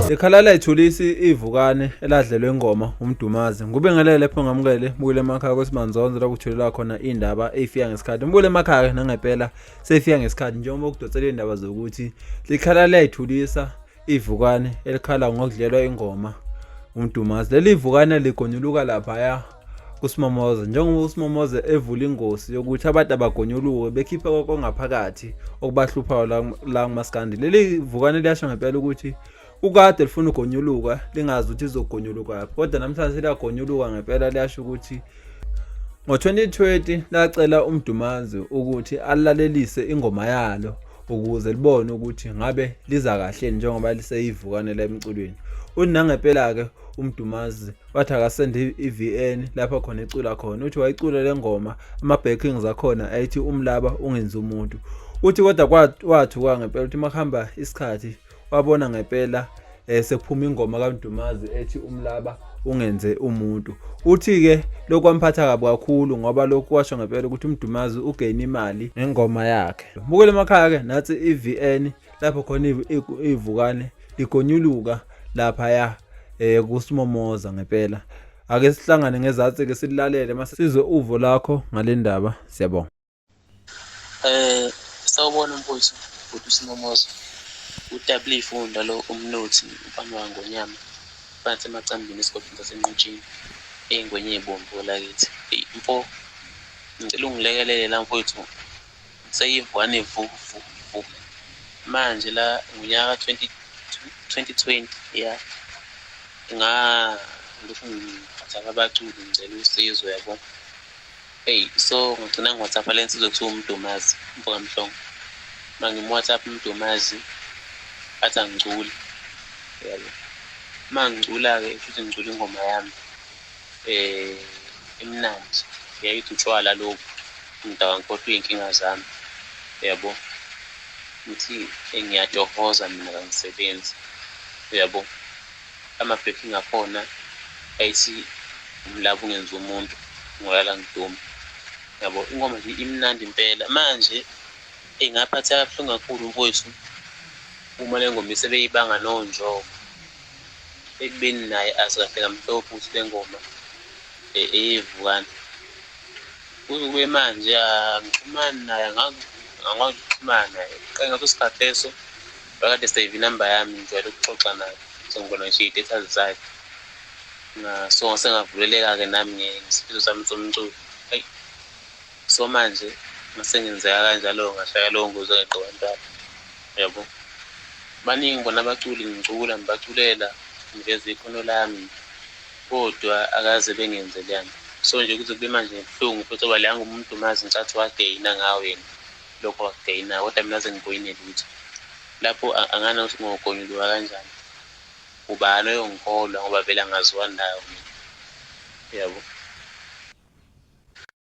Likhalala ithulisi ivukane eladlelwe ingoma umdumazi. Ngubingelele lapho ngamukele bukele emakhaya kwesimanzonzo la kuthulela khona indaba eyifika ngesikhathi. Mbukele emakhaya nangempela seyifika ngesikhathi njengoba ukudonsela indaba zokuthi likhalala ithulisa ivukane elikhala ngokudlelwa ingoma umdumazi. Leli vukane ligonyuluka laphaya kuSimomoza njengoba uSimomoza evula ingosi yokuthi abantu abagonyuluke bekhipha kongaphakathi okubahluphayo la kumaskandi. Leli vukane liyasho ngempela ukuthi kukade lifuna ugonyuluka lingazi ukuthi izogonyuluka phi, kodwa namhlanje liyagonyuluka ngempela. Liyasho ukuthi ngo-2020 lacela uMdumazi ukuthi alalelise ingoma yalo ukuze libone ukuthi ngabe liza kahle njengoba liseyivukane la emculweni. Uthi nangempela-ke uMdumazi wathi akasende i-VN lapho khona ecula khona. Uthi wayicula le ngoma, ama-backings akhona ayithi umlaba ungenzi umuntu. Uthi kodwa wathuka ngempela, uthi makuhamba isikhathi wabona ngempela sekuphuma ingoma kaMdumazi ethi umlaba ungenze umuntu. Uthi-ke lokhu kwamphatha kabi kakhulu ngoba lokhu kwasho ngempela ukuthi uMdumazi ugeyina imali ngengoma yakhe. Bukele emakhaya-ke nathi i-VN lapho khona ivukane ligonyuluka laphaya kusimomoza ngempela. Ake sihlangane ngezatsi-ke silalele mase sizwe uvo lakho ngale ndaba. Siyabonga. Sawubona mfowethu, bhuti uSimomoza. UW Funda lo umnothi umfana waNgonyama phansi emacambini esigodini saseNqutshini ey'ngwenye ey'bomvu kwelakithi. Eyi mfo, ngicela ungilekelele la mfowethu, seyivukane vu vu vu. Manje la ngonyaka ka-twenty twenty twenty ya, ngilokhu ngi-WhatsApp abaculi ngicela usizo yabo. Eyi so ngagcina ngi-WhatsApp-a le nsizwa ekuthiwa uMdumazi, umfo kaMhlongo. Uma ngimu-WhatsApp uMdumazi athi angicule yabo. Uma ngicula-ke kushuthi ngicula ingoma yami emnandi, yayithi utshwala lobu, ngidakwa ngikhohlwe iy'nkinga zami yabo. Ngithi ngiyatohoza mina kangisebenzi uyabo. Ama-backing akhona ayithi umlaba ungenza umuntu ngolala ngiduma yabo. Ingoma nje imnandi impela. Manje eyi ngaphatheka kabuhlungu kakhulu mfowethu uma le ngoma isebeyibanga noNjoko, ekubeni naye azi kahle kamhlophe ukuthi le ngoma eyevukane. Kuze kube manje angixhumani naye, angikwazi ukuxhumana naye. Ngaleso sikhathi leso wakade esave inamba yami, ngijwayele ukuxoxa naye, so ngibona ngisho iy'tethasi zakhe. So sengavuleleka-ke nami ngesifiso sami somculo. Eyi, so manje mase ngenzeka kanjalo ngashaya leyo ngozi engeqiwa intaba, uyabo. Baningi bona abaculi ngicula ngibaculela ngiveza ikhono lami, kodwa akaze bengenze leya nto. So nje kuze kube manje ngibuhlungu futhi ngoba leya ngoma uMdumazi ngicathi wageyina ngawo yena lokho wakugeyina, kodwa mina aze ngigoyine lutho. Lapho angani ukuthi ngogonyuluka kanjani, ubani oyongikholwa ngoba vele angaziwa ndawo mina, uyabo.